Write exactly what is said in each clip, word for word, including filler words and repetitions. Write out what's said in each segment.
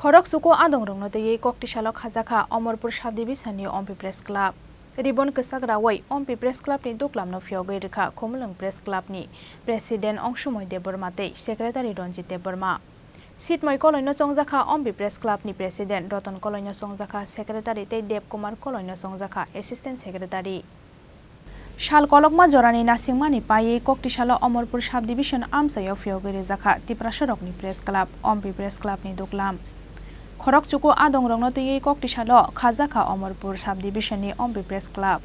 Khorok chuku adongrokno twiwi koktisalo khajakha Omorpur Subdivision ni Ompi Press Club. Ribbon kwchak rawi Ompi Press Club ni duklamno phiyogwi rwkha Khumulwng Press Club ni President Ongsumoi Debbarma tei Secretary Ranjit Debbarma. Sitmoi Koloino chongjakha Ompi Press Club ni President, Roton Koloino chongjakha Secretary tei Deb Kumar Koloino chongjakha Assistant Secretary. Sal kolokma jorani nasingmani paiwi koktisalo Omorpur Subdivision amchaio phiyogwi rijakha Tiprasarokni Press Club, Ompi Press Club ni duklam. Khorok chuku adongrokno twiwi koktisalo khajakha Omorpur Subdivision ni Ompi Press Club.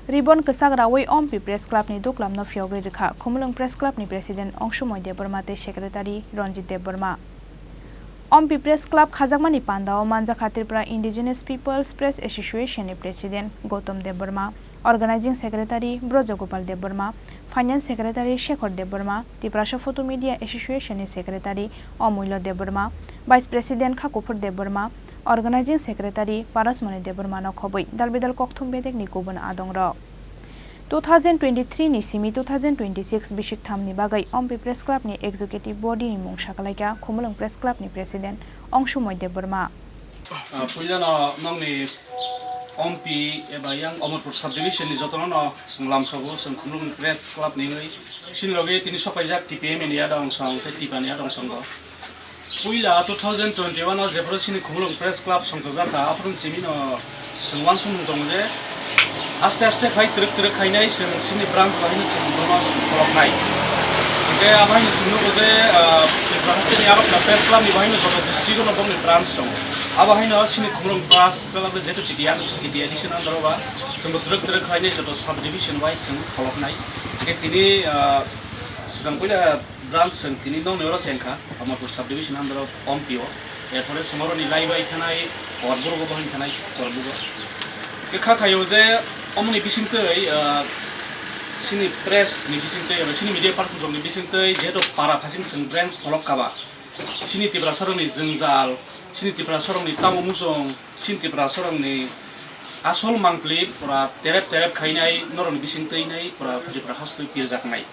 Ribbon kwchak rawi Ompi Press Club ni duklamno phiyogwi rwkha Khumulwng Press Club ni President Ongsumoi Debbarma tei Secretary Ranjit Debbarma. Ompi Press Club khajakmani pandao manjakha Tripura Indigenous Peoples Press Association ni President Gautam Debbarma, Organizing Secretary Brojogopal Debbarma, Finance Secretary Shekhar Debbarma, Tiprasa Photo Media Association ni Secretary Omulya Debbarma, Vice President Khakuphur Debbarma, Organizing Secretary Parasmani Debbarma no khobwi dalbidal kokthum bedekni kubun adongrok. Two thousand twenty-three ni simi two thousand twenty-six bisik thamni bagwi Ompi Press Club ni Executive Body ni mung sakalaikha Khumulwng Press Club ni President Ongsumoi Debbarma. Ah, puilano nokni Ompi eba yang Omorpur Subdivision ni jotono no chwng lamsogo, chwng Khumulwng Press Club ni wngwi. Chini logi tini sopaijak T P M ni adong song tei Tipa ni adong songo. Puila two thousand twenty-one o jephuru chini Khumulwng Press Club songchajakha, aphuru chini no chwng uansukmung tongo je aste aste khai twrwk twrwk khainai chwng chini branch bahai no chwng bono chwng kholoknai. Hingke abo haino chwng nugo je, ah, Tripura haste ni abo Press Club ni bahai no joto district o no bongni branch tongo. Abo haino chini Khumulwng Press Club le jeto T T R, T T R D C no andro ba chwng bo twrwk twrwk khainai joto sub division wise chwng kholoknai. Hingke tini, ah, swkang puila branch chwng tini nokni oro chengkha, Omorpur subdivision under of Ompi o. Erpore chwng oroni lai bai thanai, Korburugo bo hwn thanai, Korburugo. Khe kha khaio je omoni bisingtwi, ah, chini press ni bisingtwi, eba chini media person rokni bisingtwi, jehetu para phasing chwng branch pholok kaba. Chini Tiprasa rokni jwngjal, chini Tiprasa rokni tamo muchung, chini Tiprasa rokni asol mangpli pura terep terep khainai, norokni bisingtwi nai pura Tripura hastwi pirjaknai.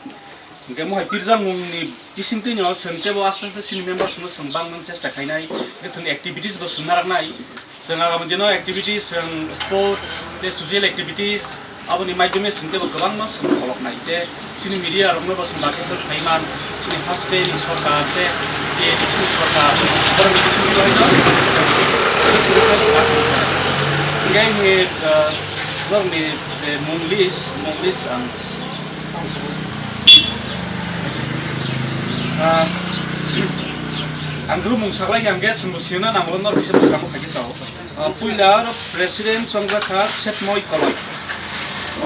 Hingke mohai pirjakmungni bisingtwino chwng teibo aste aste chini members no chwng bangmani chesta khainai, hingke chwng activities bo chwng naraknai. Chwng agami dino activities, chwng sports tei social activities, aboni maidhyome chwng teibo kwbangma chwng kholoknai. Tei chini media rokno bo chwng dakhe khe phaiman, chini haste ni sorkar tei, tei chini sorkar, borokni bisingtwi no chwng request kha. Hingke, ah, norokni je mung list, mung list ang Ah, ang juru mung saklai ang ge sumbu sirna nango nor kisa bwskango khaikhe sao. Ah, puila aro president chongjak kha Setmoi Koloi.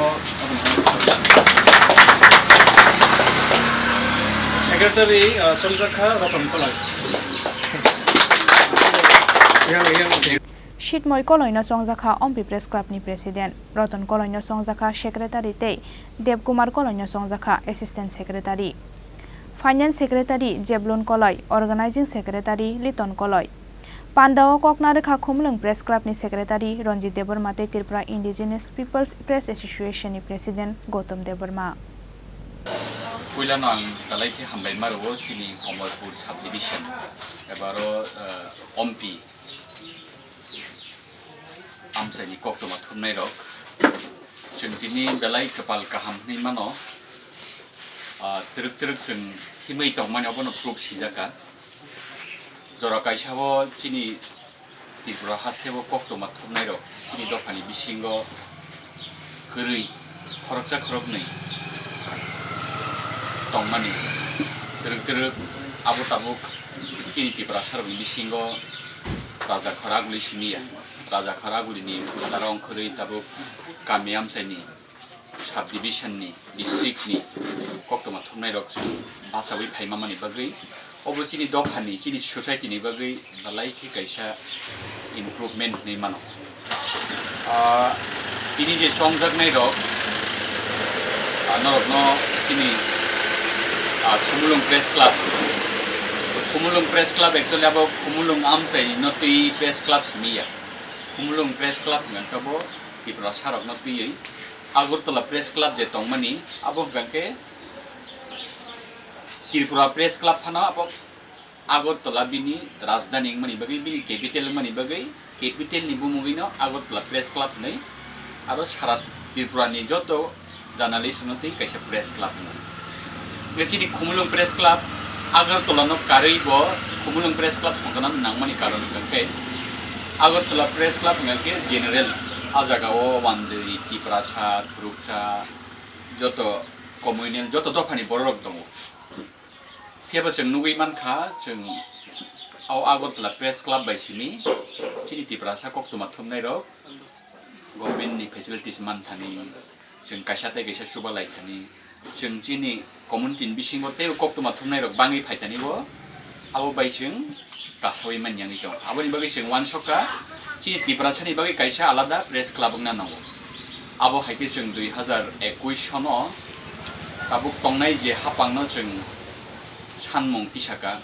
O, secretary, ah, chongjak kha Roton Koloi. Yang, yang. Sitmoi Koloino chongjak kha Ompi Press Club ni President, Roton Koloino chongjak kha Secretary tei Debkumar Koloino chongjak kha Assistant Secretary. Finance Secretary Jeblun Koloi, Organizing Secretary Liton Koloi. Pandao kok narwkha Khumulwng Press Club ni Secretary Ranjit Debbarma tei Tripura Indigenous People's Press Association ni President Gautam Debbarma. Puilano ang belai khe hambai ma rwo chini Omorpur Subdivision, ebaro, eh, Ompi amchaini koktwma thumnairok. Chwng tini belai kwpal kaham hwnwi mano. Ah, twrwk twrwk chwng himwi tongmani obono proof sijak kha. Jora kaisa o chini Tripura haste o koktwma thumnairok chini dophani bisingo kwrwi khoroksa khoroknwi tongmani. Twrwk twrwk abo tabuk chini Tiprasarokni bisingo raja khoraguli simi ya. Raja khoragulini phataro wngkhorwi tabuk kami amchaini, subdivision ni, district ni koktwma thumnairok chwng bachaui phaimamani bagwi, obo chini dophani, chini society ni bagwi belai khe kaisa improvement hwnwi mano. Ah, tini je chongjaknairok, ah, norokno chini, ah, Khumulwng Press Club, Khumulwng Press Club actually abo Khumulwng amchaino twi Press Club simi ya. Khumulwng Press Club hwnkha khe bo Tiprasarokno twiwi Agartala Press Club je tongmani, abo hwnkha khe Tripura Press Club phano abo Agartala bini rajdhani wngmani bagwi, bini capital wngmani bagwi, capital ni bumungwi no Agartala Press Club hinwi, aro sara Tripura ni joto journalist no twi kaisa press club wngo. Hwnkhe chini Khumulwng Press Club Agartala no karwi bo Khumulwng Press Club songkha nangmani karon hwnkhe Agartala Press Club hwnkhe general, a jaga o Wanjwi, Tiprasa, Thuruksa, joto communal, joto dophani borok rok tongo. Phiya bo chwng nugwi mankha, chwng o Agartala Press Club bai simi chini Tiprasa koktwma thumnai rok government ni facilities manthani, chwng kaisa tei kaisa chubalai thani, chwng chini community ni bisingo tei koktwma thumnai rok bangwi phaithani bo, abo bai chwng kasawi manyangwi tong. Aboni bagwi chwng uansukha, chini Tiprasa ni bagwi kaisa alada press club wngna nango. Abo hai khe chwng dui hazar ekush sono tabuk tongnai je hapang no chwng sanmung tisaka,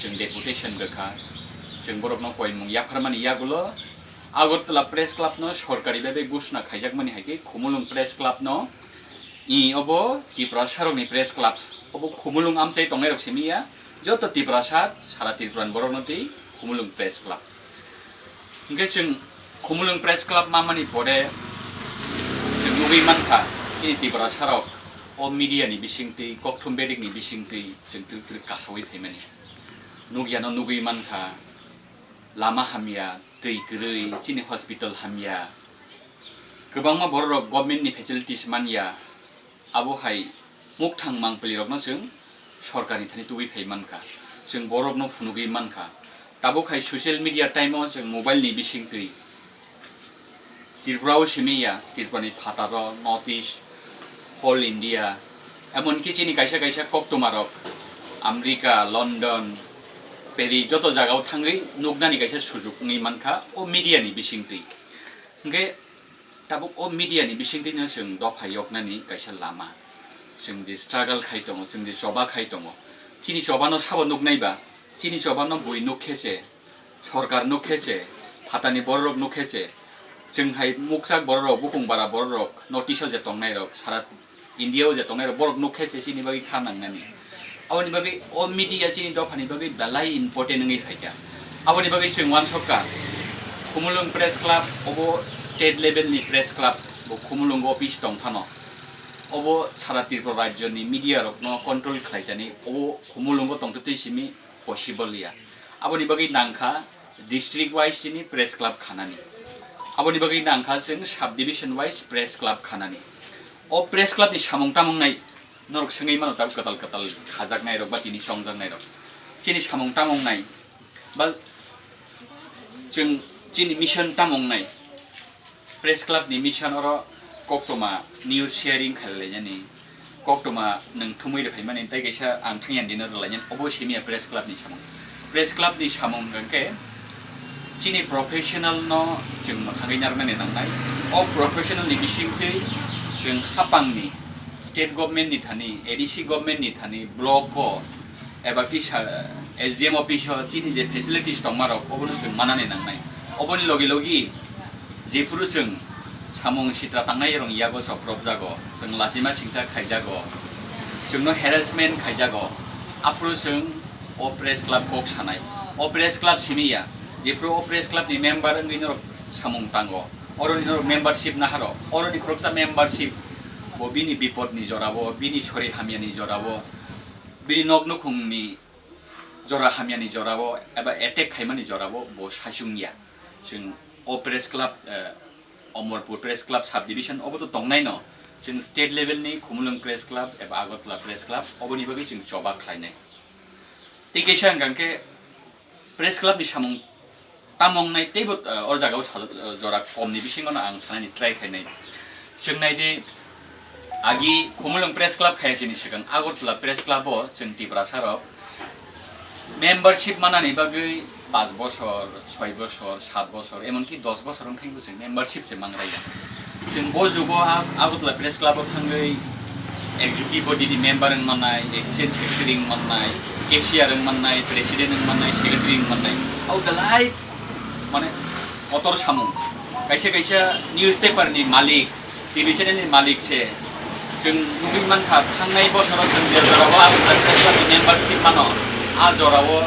chwng deputation rwkha, chwng borok no koimung yapharmani yagulo Agartala Press Club no sorkari bai bai gusna khaijakmani hai khe Khumulwng Press Club no I obo Tiprasa rokni press club, obo Khumulwng amchai tongnai rok simi ya, joto Tiprasa, sara Tripura ni borok no twi Khumulwng Press Club. Hwnkhe chwng Khumulwng Press Club mamani pore chwng nugwi mankha, chini Tiprasa rok o media ni bisingtwi, kokthum bedik ni bisingtwi chwng twrwk twrwk kasawi phaimani. Nugya no nugwi mankha, lama hamya, twi kwrwi, chini hospital hamya, kwbangma borok rok government ni facilities manya, abo hai mukthang mangpili rok no chwng sorkar ni thani tubui phai mankha, chwng borok no phunugwi mankha. Tabuk hai social media time o chwng mobile ni bisingtwi Tripura o simi ya, Tripura ni phataro, North East, whole India, emonki chini kaisa kaisa koktwma rok America, London, Paris joto jaga o thangwi nuknani kaisa sujuk wngwi mankha o media ni bisingtwi. Hwnkhe tabuk o media ni bisingtwi no chwng dopha yoknani kaisa lama, chwng je struggle khai tongo, chwng je choba khai tongo, chini choba no sabo nuknai ba, chini choba no bui nuk khe se, sorkar nuk khe se, phatani borok rok nuk khe se, chwng hai mukchak borok rok, bukung bara borok rok, North East o je tongnai rok, sara India o je tongnai rok, borok nuk khe se chini bagwi kha nangnani. Aboni bagwi o media chini dophani bagwi belai important wngwi phaikha. Aboni bagwi chwng uansukha, Khumulwng Press Club obo state level ni press club, bo Khumulwng office tong phano. Obo sara Tripura rajyo ni media rok no control khlai thani, obo Khumulwng o tongtwtwi simi possible ya. Aboni bagwi nangkha district wise chini press club khanani. Aboni bagwi nangkha chwng sub division wise press club khanani. O press club ni samung tamung nai norok swngwi mano, tabuk kwtal kwtal khajaknai rok ba tini chongjaknai rok. Chini samung tamung nai ba chwng chini mission tamung nai. Press Club ni mission oro koktwma news sharing khailai lainani, koktwma nwng thumwi rwphaimani tei kaisa ang thangya dino rwlainani, obo simi ya Press Club ni samung. Press Club ni samung hwnkhe chini professional no chwng mwthangwi narwknani nangnai. O professional ni bisingtwi chwng hapangni state government ni thani, A D C government ni thani, block o eba kisa S D M office o chini je facilities tongma rok, obono chwng manani nangnai. Oboni logi logi jephuru chwng samung sitra tangnai rok yago chopropjago, chwng lachima singsa khaijago, chwngno harassment khaijago, aphuru chwng o press club kok sanai. O press club simi ya, jephuru o press club ni member wngwi norok samung tango, oroni norok membership naharo, oroni khoroksa membership bo bini bipod ni jorao, bini sori hamya ni jorao, bini nok nukhung ni jora hamya ni jorao eba attack khaimani jorao bo saichung ya. Chwng o press club, eh, Omorpur Press Club sub division obo to tongnai no, chwng state level ni Khumulwng Press Club eba Agartala Press Club oboni bagwi chwng choba khlainai. Tei kaisa hwnkha khe Press Club ni samung tamo wngnai teibo, eh, o jaga o sa-, eh, jora kom ni bisingo no ang sanani try khainai. Chwng nai di, agi Khumulwng Press Club khaya chini swkang Agartala Press Club o chwng Tiprasa rok membership manani bagwi paanch bosor, soi bosor, saat bosor, emonki dos bosor wng thangbo chwng membership se mangraiya. Chwng bo jugo a-, Agartala Press Club o thangwi executive body ni member wng mannai, assistant secretary wng mannai, cashier wng mannai, president wng mannai, secretary wng mannai. Abo belai mane kotor samung. Kaisa kaisa newspaper ni malik, T V channel ni malik se. Chwng nugwi mankha, thangnai bosoro chwng je jorao Agartala Press Club ni membership mano, a jorao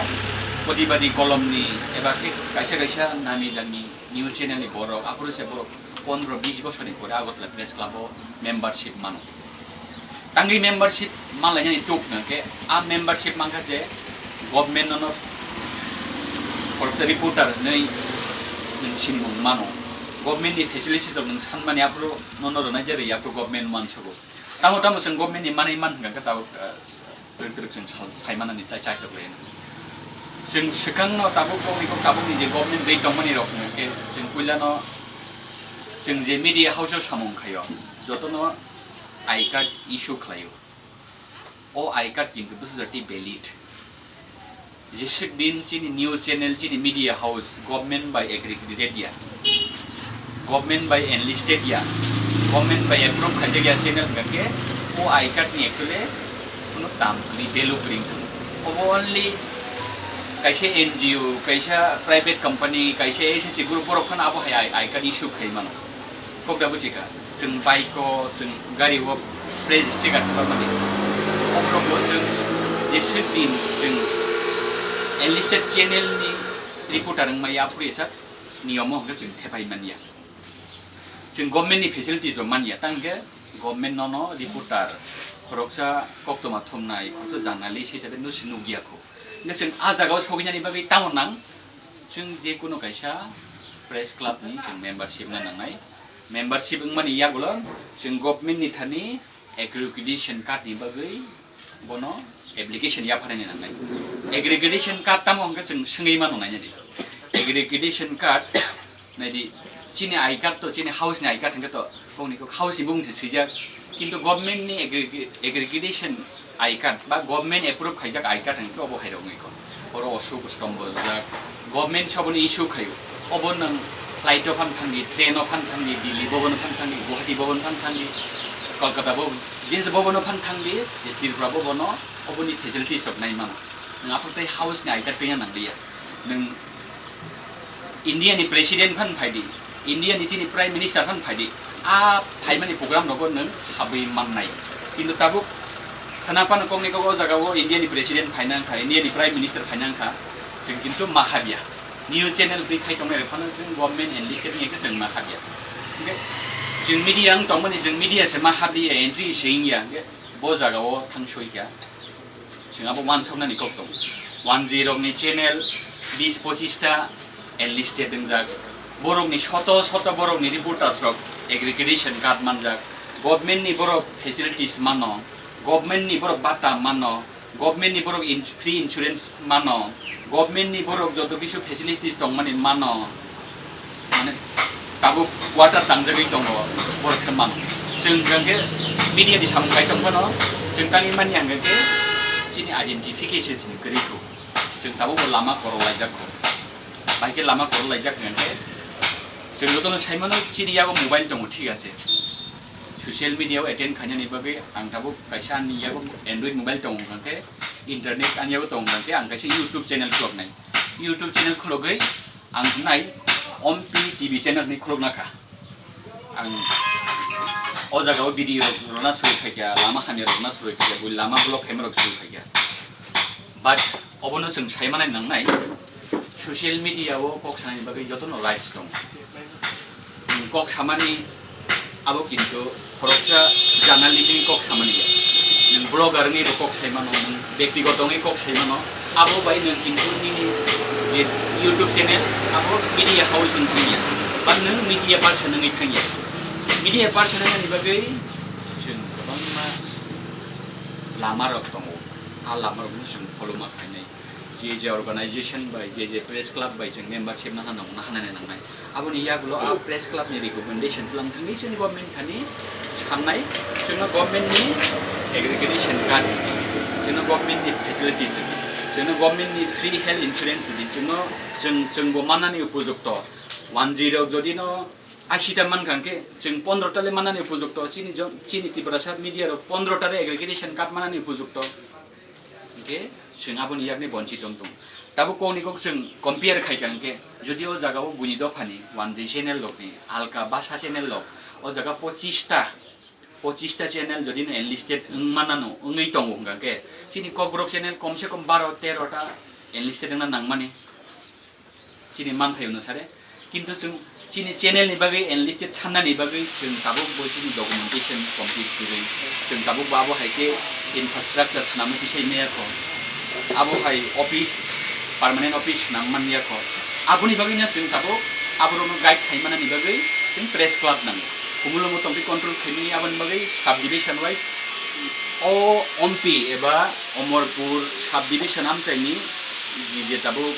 Poti badi kolomni eba khe kaisa kaisa nami dami news channel ni borok, aphuru se borok pondro bis bosorni pore Agartala Press Club o membership mano. Tangwi membership manlainani tuk hwnkhe, a membership mankha je government nono khoroksa reporter hinwi nwng sinimung mano. Government ni facilities rok nwng sanmani aphuru nono rwnai je rwi aphuru government mansogo. Tamo tamo chwng government ni manwi man hwnkha khe tabuk, ah, twrwk twrwk chwng sal-, saimanani chai chaitok lai. Chwng swkangno tabuk boni kok tabukni je government dei tongmani rok hwnkhe chwng puilano chwng je media house o samung khaio, jotono I card issue khlaio. O I card kintu bwsajak tei valid. Jeswk din chini news channel, chini media house government bai accredited ya, government bai enlisted ya, government bai approve khaijak ya channel hwnkha khe o I card ni actually kuno dam kwrwi, value kwrwi wngkha. Obo only kaisa N G O, kaisa private company, kaisa S S C group borok phano abo hai I, I card issue khai mano. Kok da buji kha, chwng bike o, chwng gari o, praise sticker thapamani. Oborok bo chwng jeswk din chwng enlisted channel ni reporter wngmaya aphuru esa niyom o hwnkhe chwng thepai manya. Chwng government ni facilities bo manya, tang hwnkhe government nono reporter, khoroksa koktwma thumnai, khoroksa journalist hisabe no se nukya kho. Hwnkhe chwng a jaga o sogwinani bagwi tamo nang? Chwng je kono kaisa press club ni chwng membership na nangnai. Membership wngmani yagulo chwng government ni thani accreditation card ni bagwi bono application yapharani nangnai. Accreditation card tamo hwnkhe chwng swngwi mano nainani. Accreditation card naidi, chini I card to, chini house ni I card hwnkhe to, kok ni kok house ni bumung se swijak. Kintu government ni aggre-, aggregation I card ba government approve khaijak I card hwnkhe obo hai rok wngwi kho. Oro osuk stom bojak. Government se obono issue khaio. Obo nwng flight o phan thangdi, train o phan thangdi, Delhi bobono phan thangdi, Guwahati bobono phan thangdi, Kolkata bo, je bobono phan thangdi, je Tripura bobono oboni facilities rok nai mano. Nwng aphuru tei house ni I card twiya nang liya. Nwng India ni president phan phaidi, India ni chini prime minister phan phaidi, a phaimani program rogo nwng habwi mannai. Kintu tabuk khana phano kokni kok o jaga o India ni president phaina wngkha, India ni prime minister phaina wngkha, chwng kintu ma habya. News channel twi khai tongnai rok phano chwng government enlisted wngya khe chwng ma habya. Hwnkhe chwng media wng tongmani, chwng media se ma habya, entry se wngya, hwnkhe bo jaga o thang soi kha. Chwng abo uansuknani kok tongo. Wanjwi rokni channel bis pochista enlisted wngjak. Borokni soto soto borokni reporters rok aggregation card manjak. Government ni borok facilities mano, government ni borok bata mano, government ni borok ins-, free insurance mano, government ni borok joto kisu facilities tongmani mano. Mane tabuk quarter tangjagwi tongo, borok khe mano. Chwng hwnkhe media ni samung kai tong phano, chwng tangwi manya hwnkhe chini identification chini kwrwi kho. Chwng tabuk bo lama korok laijak kho. Bai khe lama korok laijak hwnkhe chwng jotono sai mano chini yago mobile tongo, thik ase. Social media o attend khainani bagwi ang tabuk kaisa ani yago Android mobile tongo hwnkhe, internet ani yago tongo hwnkhe ang kaisa YouTube channel khuloknai. YouTube channel khulogwi ang wngnai Ompi T V channel hinwi khulokna kha. Ang o jaga o video rok rwna suri khaikha, lama hamya rok rwna suri khaikha, bui lama block khaima rok suri khaikha. But obono chwng sai manai nangnai, social media o kok sanani bagwi jotono rights tongo. Nwng kok samani abo kintu khoroksa journalist ni kok samani ya. Nwng blogger wngwi bo kok sai mano, nwng bektigoto wngwi kok sai mano. Abo bai nwng kintu nini je YouTube channel abo media house wng thangya. Ba nwng media person wngwi thangya. Media person wngmani bagwi chwng kwbangma lama rok tongo. A lama rokno chwng follow ma khainai. Je je organization bai, je je press club bai chwng membership nahana, nahanani nangnai. Aboni yagulo a press club ni recommendation tlang thangwi chwng government thani sannai, chwngno government ni aggregation card rwdi, chwngno government ni facilities rwdi, chwngno government ni free health insurance rwdi, chwngno chwng, chwngbo mannani upojukto. One G rok jodi no ashi ta mankha hwnkhe chwng pondro ta le mannani upojukto, chini jon-, chini Tiprasa media rok pondro ta le aggregation card mannani upojukto. Hwnkhe chwng aboni yakni bonchit wng tong. Tabuk kokni kok chwng compare khaikha hwnkhe, jodi o jaga o buini dophani one G channel rokni, alka bhasha channel rok, o jaga pochista, pochista channel jodi no enlisted wng manano, wngwi tongo hwnkha khe, chini Kokborok channel komse kom baro tero ta, enlisted wngna nangmani chini manthai ono sare. Kintu chwng chini channel ni bagwi enlisted sannani bagwi chwng tabuk bo chini documentation complete kwrwi, chwng tabuk bo abo hai khe infrastructure swnamwi tisai maya kho, abo hai office, permanent office swnam man ya kho. Aboni bagwi no chwng tabuk aborokno guide khai manani bagwi chwng press club nango. Kumulungo tongtwi control khaimani aboni bagwi sub division wise o Ompi eba Omorpur sub division amchaini je tabuk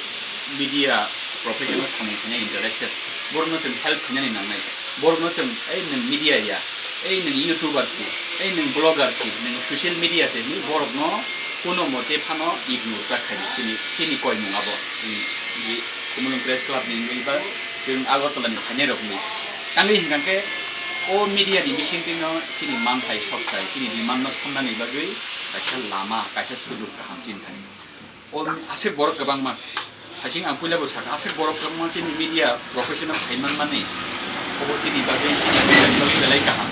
media professional samung khaina interested, borokno chwng help khainani nangnai. Borokno chwng, "Ei nwng media ya, ei nwng YouTuber si, ei nwng blogger si, nwng social media si," hinwi borokno kuno mote phano ignore ta khaidi chini, chini koimung abo. Chini je Kumulung Press Club ni wngwi ba chwng Agartala ni phainai rok ni. Tangwi hinkha khe o media ni bisingtwi no chini manthai sokthai, chini demand no sonnani bagwi kaisa lama, kaisa sujok kaham chini thani. O aswk borok kwbangma. Hasing ang puila bo sakha, aswk borok kwbangma chini media professional khai manmani. Obo chini bagwi, chini bagwi belai kaham.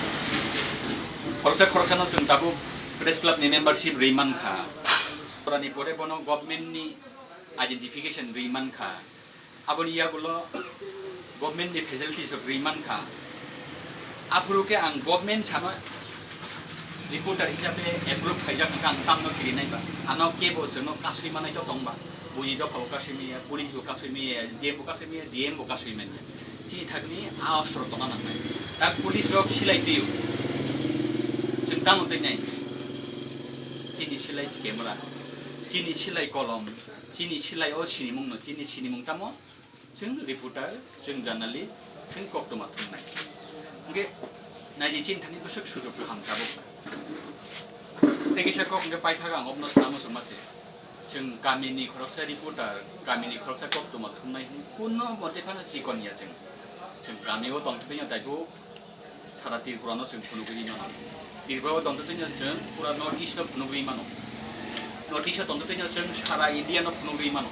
Khoroksa khoroksano chwng tabuk press club ni membership rwi mankha. Porani pore bono government ni identification rwi mankha. Aboni yagulo government ni facilities rok rwi mankha. Aphuru khe ang government sama reporter hisabe approve khaijak wngkha, ang tamno kirinai ba. Ano kebo chwngno kasui manai to tongba. Buini dopha bo kasui maya, police bo kasui maya, S D M bo kasui maya, D M bo kasui maya. Chini thagni a ostro tongna nangnai. Tak police rok silai twiyo. Chwng tamo twi nai. Chini silai camera, chini silai kolom, chini silai o sinimung no, chini sinimung tamo? Chwng reporter, chwng journalist, chwng koktwma thumnai. Hwnkhe naidi chini thani bwswk sujok kaham tabuk. Tei kisa kok hwnkhe paithak ang obno sana muchungma se. Chwng kamini khoroksa reporter, kamini khoroksa koktwma thumnai hwnwi kuno mote phano chikon ya chwng. Chwng kamio tongthokya taibo. Sara Tripura no chwng phunugwi mano. Tripura o tongtwtwi no chwng pura North East no phunugwi mano. North East o tongtwtwi no chwng sara India no phunugwi mano.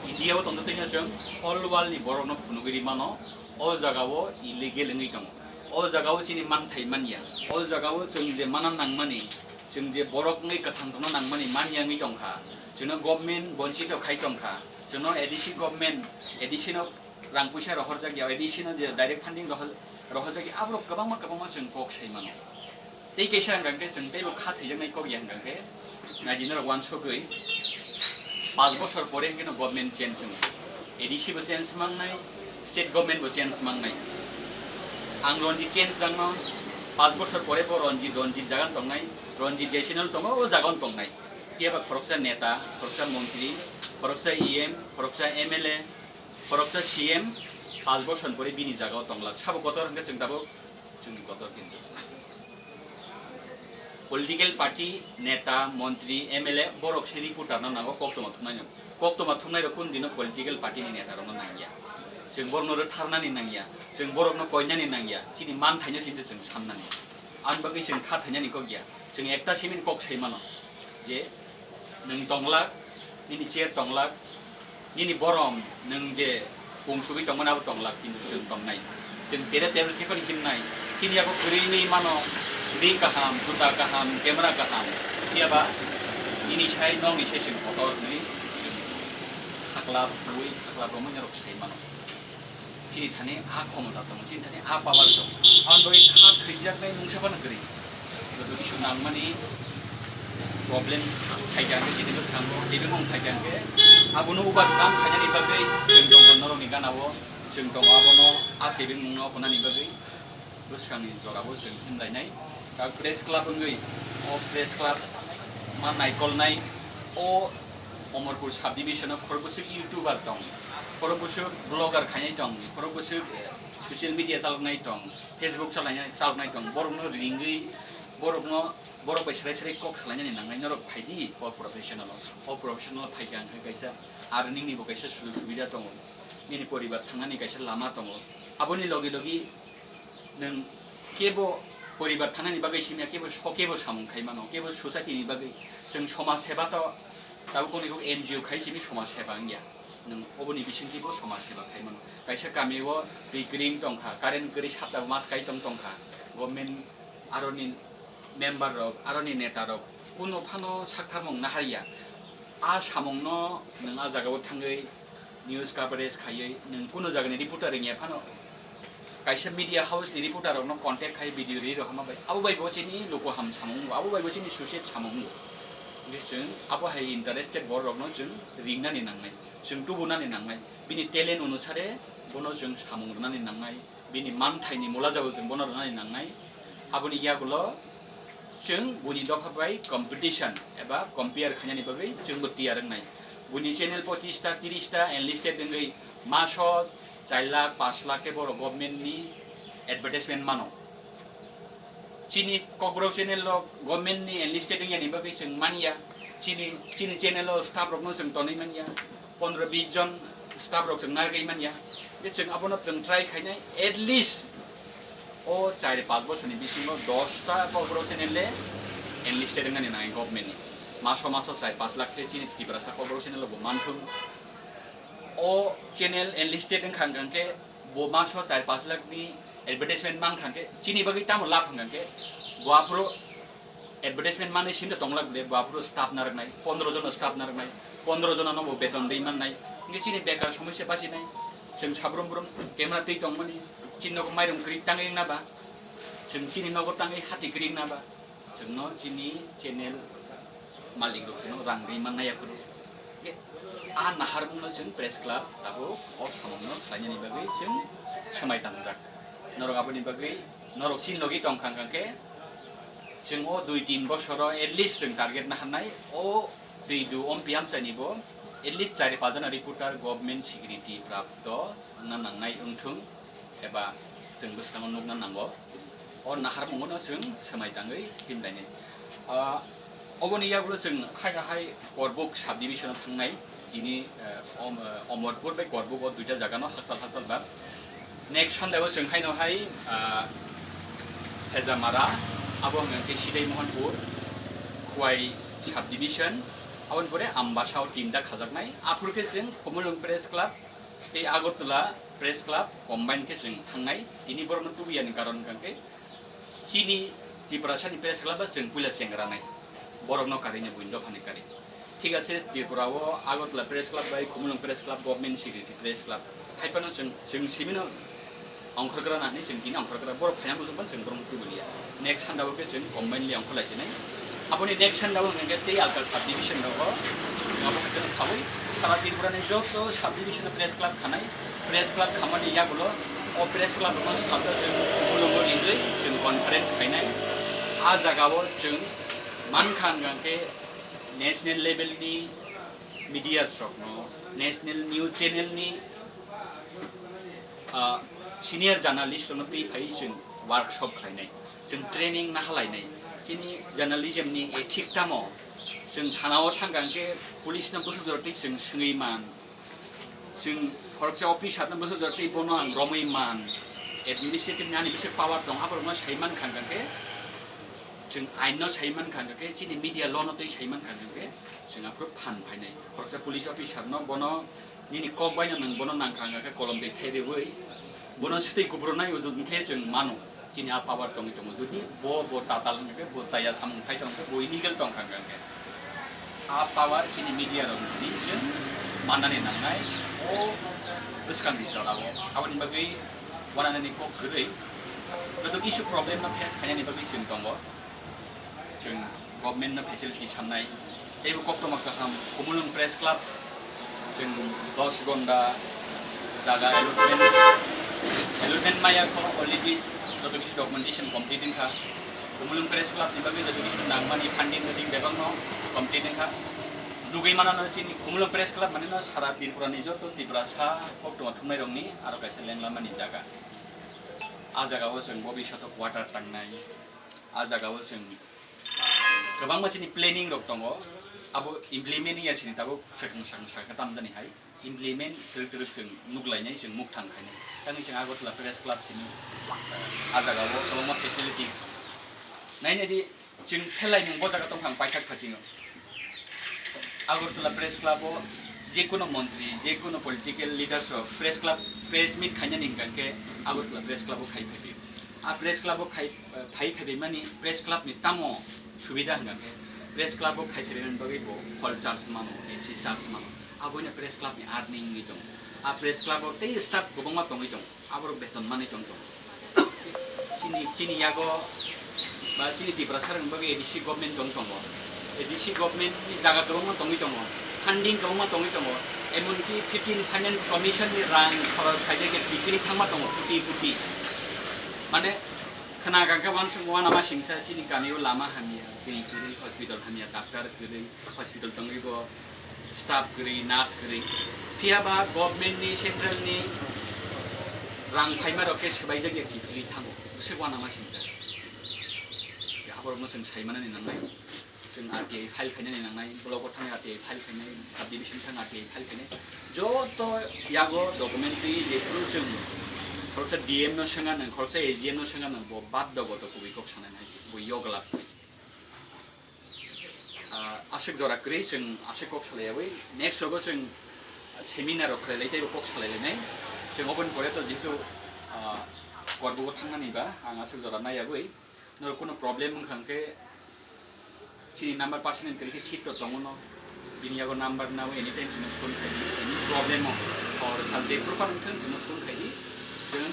India o tongtwtwi no chwng whole world ni borok no phunugwi mano. O jaga o illegal wngwi tongo. O jaga o chini manthai manya. O jaga o chwng je mana nangmani, chwng je borok wngwi kwthang tongna nangmani manya wngwi tongkha. Chwngno government bonchito khai tongkha. Chwngno A D C government, A D C no rang puisa rohorjak ya, A D C no je direct funding rohor-, rohorjak ya, aborok kwbangma kwbangma chwng kok sai mano. Tei kaisa hwnkha khe chwng teibo kha thwijaknai kok ya hwnkha khe, naidi norok uansugwi, panch bosor pore hwnkhe no government change wngo. A D C bo change mangnai, state government bo change mangnai. Ang Ranjit change jangno, panch bosor pore bo Ranjit, Ranjit jagan tongnai, Ranjit je channel tongo, o jagan tongnai. Phiya ba khoroksa neta, khoroksa montri, khoroksa E M, khoroksa M L A, khoroksa C M, panch bosor pore bini jagao tonglak. Sabo kotor hwnkhe chwng tabuk chwng kotor kintu. Political party, neta, montri, M L A, borok se reporter no nango koktwma thumnai no. Koktwma thumnai rok kun dino political party ni neta rok no nangya. Chwng borok no rwtharnani nangya. Chwng borok no koinani nangya. Chini manthaino sini chwng sannani. Ani bagwi chwng kha thainani kok ya. Chwng ekta simi kok sai mano je nwng tonglak, nini chair tonglak, nini borom nwng je pungsugwi tongmani abo tonglak, kintu chwng tongnai. Chwng tere table khe phano himnai. Chini yago kwrwi wngwi mano, ring kaham, juta kaham, camera kaham. Phiya ba nini sai, nokni sai chwng kotor hwnwi chwng khakla bui, khakla romwi norok sai mano. Chini thani a khomota tongo, chini thani a power tongo. Aboni bagwi kha thwijaknai mungsa phano kwrwi. Joto issue nangmani problem phaikha hwnkhe chini bwskango, tebengmung phaikha hwnkhe abono overcome khainani bagwi chwng tongo norokni ganao, chwng tongo abono a tebengmungno hwnani bagwi. Bwskangni jorao chwng himlainai. Ta press club wngwi, o press club ma naikolnai, o Omorpur subdivision o khorok bwswk YouTuber tong, khorok bwswk blogger khainai tong, khorok bwswk, eh, social media chaloknai tong, Facebook chalainai, chaloknai tong, borokno ringwi, borokno, borok bai swrai swrai kok salainani nangnai, norok phaidi o professional o, o professional phaikha hwnkhe kaisa earning ni bo kaisa sujog subida tongo, nini poribar thangnani kaisa lama tongo, aboni logi logi nwng kebo poribar thanani bagwi simi ya, kebo so kebo samung khai mano, kebo society ni bagwi. Chwng somaj seba to tabuk kok ni kok N G O khai simi somaj seba wngya. Nwng oboni bisingtwi bo somaj seba khai mano. Kaisa kami o twi kwrwi wng tongkha, current kwrwi sapta mas kai tong tongkha. Government aroni member rok, aroni neta rok kuno phano saktharmung naharya. A samungno nwng a jagao thangwi news coverage khaiwi nwng kuno jagani reporter wngya phano, kaisa media house ni reporter rokno contact khai video ri rok hama bai, abo bai bo chini luku ham samung abo bai bo chini suicide samung. Hingke chwng abo hai interested borok rokno chwng ringnani nangnai, chwng tubunani nangnai, bini talent onusare bono chwng samung rwnani nangnai, bini manthaini mula jabo chwng bono rwnani nangnai. Aboni yagulo chwng buini dopha bai competition eba compare khainani bagwi chwngbo tiyar wngnai. Buini channel pochista, tirista enlisted wngwi maso char lakh, panch lakh khe borok government ni advertisement mano. Chini Kokborok channel o government ni enlisted wngyani bagwi chwng manya. Chini, chini channel o staff rokno chwng tonwi manya. Pondro bis jon staff rok chwng narwgwi manya. Je chwng abono chwng try khainai, at least o char panch bosorni bisingo dosta Kokborok channel le enlisted wngnani nangnai government ni. Maso maso char panch lakh khe chini Tiprasa Kokborok channel o bo manthung. O channel enlisted wngkha hwnkha khe bo maso char panch lakh ni advertisement mang thangkhe chini bagwi tamo lab hwnkha khe bo aphuru advertisement manwi simi tonglak bole bo aphuru staff narwknai, pondro jono staff narwknai, pondro jono no bo beton dei mannai, hingke chini bekar somosya bachinai. Chwng sabrum brum camera twi tongmani, chini nogo mairum kwrwi tangwi wngna ba, chwng chini nogo tangwi hati kwrwi wngna ba, chwngno chini channel malik rok chwngno rang rwi mannai aphuru. Hingke a naharmungno chwng press club tabuk o samungno khlainani bagwi chwng swmai tangjak. Norok aboni bagwi norok chini logi tongkha hwnkha khe chwng o dui tin bosoro at least chwng target naharnai o twi du ompi amchaini bo at least chari pajana reporter government security prapto wngna nangnai wngthung eba chwng bwskango nukna nango. O naharmungono chwng swmai tangwi himlainai. Ah, oboni yagulo chwng hai hai Korbuk subdivision-o thangnai. Tini, eh, Om-, eh, Omorpur bai Korbuk o duita jaga no hakchal hakchal ba. Next Sunday o chwng haino hai, ah, Hejamara, abo hwnkha khe Sidai Mohanpur, Khowai subdivision, aboni pore Ambasa o tinta khajaknai. Aphuru khe chwng Khumulwng Press Club tei Agartala Press Club combine khe chwng thangnai. Tini borokno tubuyani karon hwnkha khe chini Tiprasani press club ba chwng puila chengranai, borokno karwi ni buini dophani karwi. Thik ase, Tripura o Agartala press club bai Khumulwng press club, government security press club, hai phano chwng, chwng simino ongkhorgra nani chwng tini ongkhorgra, borok phaiya muchung phano chwng borokno tubuliya. Next Sunday o khe chwng combinely ongkhorlai sinai. Aboni next Sunday o hwnkhe tei alka subdivision rogo abo khe chwng khaui sara Tripura ni joto subdivision o press club khanai. Press club khamani yagulo o press club rokno swkangsa chwng khulumgo ringwi chwng conference khainai. A jagao chwng mankha hwnkha khe national level ni medias rokno, national news channel ni, ah, senior journalist rokno twi phaiwi chwng workshop khlainai, chwng training nahalainai. Chini journalism ni ethic tamo? Chwng thana o thangkha hwnkhe police no bwsajora twi chwng swngwi man, chwng khoroksa officer no bwsajora twi bono ang romwi man, administrative ni ani bwswk power tong, aborokno sai mankha hwnkhe, chwng ain no sai mankha hwnkhe, chini media law no twi sai mankha hwnkhe, chwng aphuru phan phainai. Khoroksa police officer no bono nini kok bai no nwng bono nangkha hwnkhe kolom twi thai rwui bono swtwi kubru nai, udu hwnkhe chwng mano chini a power tongwi tongo. Jodi bo, bo tatal hwnkhe, bo chaya samung khai tongkhe, bo illegal tongkha hwnkhe, a power chini media rok ni chwng mannani nangnai o bwskang ni jora o. Aboni bagwi wananani kok kwrwi joto kisu problem no face khainani bagwi chwng tongo. Chwng government no facility sannai. Teibo koktwma kaham, Khumulwng Press Club, chwng dos gonda jaga allotment, allotment maya kho already joto kisu documentation complete wngkha. Khumulwng Press Club ni bagwi joto kisu nangmani funding rwding bebakno complete wngkha. Nugwi manano chini Khumulwng Press Club manino sara Tripura ni joto Tiprasa koktwma thumnai rokni aro kaisa lenglamani jaga. A jagao chwng bobishoto quarter tangnai. A jagao chwng kwbangma chini planning rok tongo, abo implement wngya chini tabuk swkang swkang saka tamjani hai implement twrwk twrwk chwng nuklainai, chwng mukthang khainai. Tangwi chwng Agartala Press Club simi, eh, a jagao kwbangma facility nainai di, chwng phelai mung bo jaga tongkha ang paithak phasingo. Agartala Press Club o jekuno montri, jekuno political leaders rok press club, press meet khainani hwnkha khe Agartala Press Club o khai phaidi. A press club o khai, eh, phai khaibai mani press club ni tamo subida hwnkha khe Press club o khai kwrwi bagwi bo hall charge mano, A C charge mano. Aboino press club ni earning wngwi tongo. A press club o tei staff kwbangma tongwi tongo. Aborok beton manwi tong tongo. Chini, chini yago ba chini Tiprasa rokni bagwi A D C government tong tongo. A D C government ni jaga kwbangma tongwi tongo. Funding kwbangma tongwi tongo. Emonki fifteen Finance Commission ni rang khoros khaijak ya tikiri thangma tongo, kuti kuti. Mane khna gangkha wansuk wana ma singsa chini kami o lama hamya, twi kwrwi, hospital hamya, doctor kwrwi, hospital tongwi bo staff kwrwi, nurse kwrwi. Phiya ba government ni, central ni rang phaima rok khe swbaijak ya kiphilwi thango, bwswk wana ma singsa. Aborok no chwng sai manani nangnai. Chwng R T I file khainani nangnai, block o thangwi R T I file khainai, sub division thang R T I file khainai. Joto yago documentary jephuru chwng khoroksa D M no swnga nang, khoroksa A G M no swnga nang, bo baddo goto kubui kok sanai nai se, bo yogla. Ah, aswk jora kwrwi chwng aswk kok salai yawi, next rogo chwng seminar rok khlai lai tei bo kok salai lai nai. Chwng oboni pore to jehetu, ah, Korbugo thangnani ba ang aswk jora nai yawi. Norok kono problem wngkha hwnkhe chini number person ni kwrwi khe seat to tongo no. Bini yago number nawi anytime chwngno phone khai di. Any problem o or sal jephuru phano wngthung chwngno phone khai di. Chwng,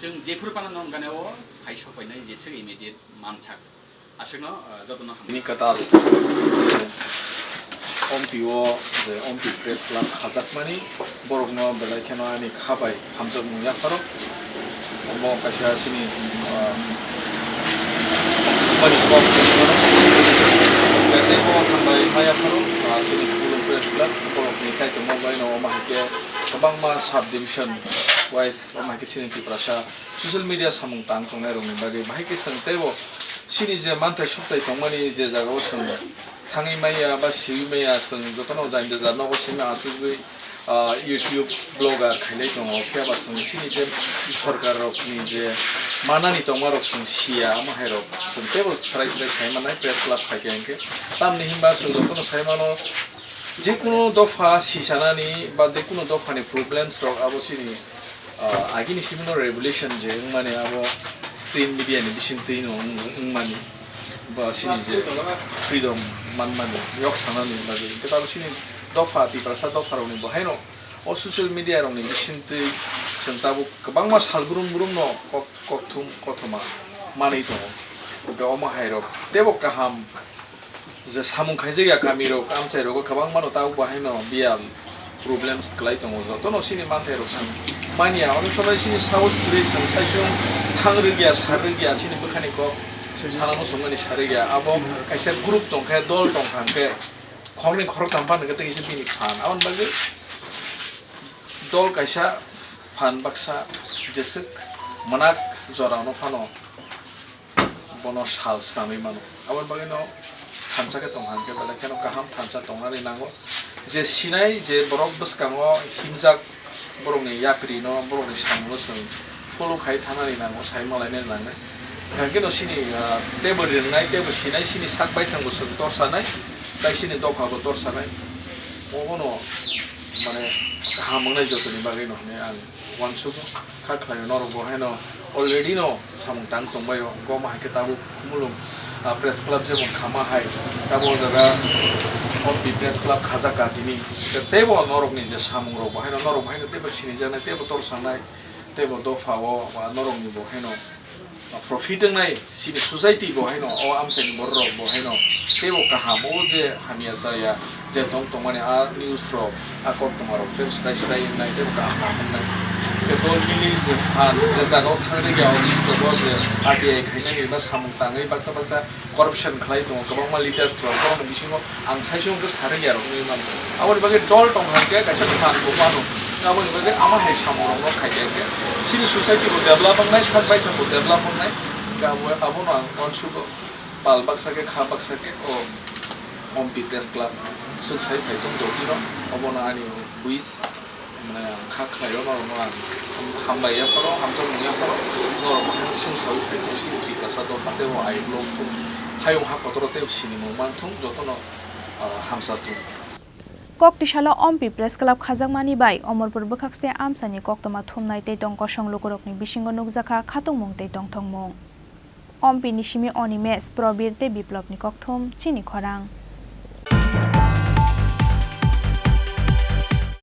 chwng jephuru phano no wngkha ne o phai sok painai jeswk immediate mansak. Aswkno, ah, jotono hambai. Bini kwtal je Ompi o je Ompi Press Club khajakmani borokno belai kheno ani kha bai hamjakmung yapharo. Omo kaisa chini, ah, mani kok tei bo hambai ma yapharo, ah, chini Khumulwng Press Club borokni chaitongma bai no omo hai khe kwbangma sub division wise omo hai khe chini Tiprasa social media samung tang tongnai rokni bagwi bahai khe chwng teibo chini je manthai sokthai tongmani je jagao chwng thangwi maya ba siwi maya, chwng jotono jainda ja nogo simi achugwi, ah, YouTube blogger khailai tongo. Phiya ba chwng chini je sorkar rokni je manani tongma rok chwng siya, omo hai rok chwng teibo swrai swrai sai manai press club khai khe hwnkhe. Tamni hinba chwng jotono sai mano, jekunu dopha sisanani ba jekunu dophani problems rok abo chini, ah, agini simino revolution je wngmani abo print media ni bisingtwi no wng-, wngmani. Ba chini je freedom manmani, yok sanani bagwi. Hwnkhe tabuk chini dopha, Tiprasa dopha rokni bo haino o social media rokni bisingtwi chwng tabuk kwbangma sal brum brum no kok, kokthum kothoma manwi tongo. Hwnkhe omo hai rok teibo kaham je samung khaijak ya kami rok, amchai rogo kwbangma no tabuk bo haino biyal problems kwlai tongo, jotono chini manthai rok chwng manya. Onek somoi chini saos kwrwi chwng saichung thang rwgya, sar rwgya, chini bwkhani kok sana muchungmani sa rwgya. Abo kaisa group tongkhe, dol tongkha hwnkhe, khoroknwi khoroktham phano hwnkhe tei kisa bini phan. Aboni bagwi dol kaisa phan baksa jeswk mwnak jorano phano bono sal swnamwi mano. Aboni bagwino thansa khe tongkha hwnkhe belai kheno kaham thansa tongnani nango. Je sinai je borok bwskango himjak borokni yaprino, borokni samungno chwng follow khai thanani nango, sai malainani nangnai. Hwnkhe no chini, ah, teibo ringnai, teibo sinai, chini sak baithangbo chwng torsanai, tai chini dophabo torsanai. Obono mane kaham wngnai jotoni bagwino hinwi ang uansugo. Kha khlaio norok bo haino already no samung tang tongbaio, goma hai khe tabuk Khumulwng, ah, Press Club jemon khama hai, tabuk o jaga Ompi Press Club khajak ka tini. Tei-, teibo norokni je samung rok bo haino norok bo haino teibo sinijaknai, teibo torsanai, teibo dopha o, ba norokni bo haino profit wngnai, chini society bo haino, o amchaini borok rok bo haino teibo kaham, o je hamya chaya, je tong tongmani a news rok, a koktwma rok teibo swrai swrai wngnai, teibo kaham kaham wngnai. Tei dol mili je phan, je jaga o thang rwgya, o news rogo je R T I khainani ba samung tangwi baksa baksa corruption khlai tongo, kwbangma leaders rok, borokni bisingo ang saichung khe sa rwgya rok wngwi mano. Aboni bagwi dol tong hwnkhe kaisa phan bo mano. Aboni bagwi ama hai samung rok no khai khe chini society bo develop wngnai, sak baithang bo develop wngnai. Hwnkhe abo, abono ang uansugo, pal baksa khe, kha baksa khe o Ompi Press Club swk sai phai tong dotino, obono ani wish. Mane ang kha khlaio norokno ang hambai yapharo, hamjakmung yapharo, norok bo haino chwng saui phai tong sini Tiprasa dopha teibo ayuk lok thung, hayung ha kotoro teibo sinimung man thung, jotono, ah, hamsa thung. Kok tisalo Ompi Press Club khajakmani bai Omorpur bwkhakste amchaini koktwma thumnai tei tong kosong lukurokni bisingo nukjakha khatungmung tei tongthokmung. Ompi ni simi Onimesh, Probir tei Biplop ni kokthum chini khorang.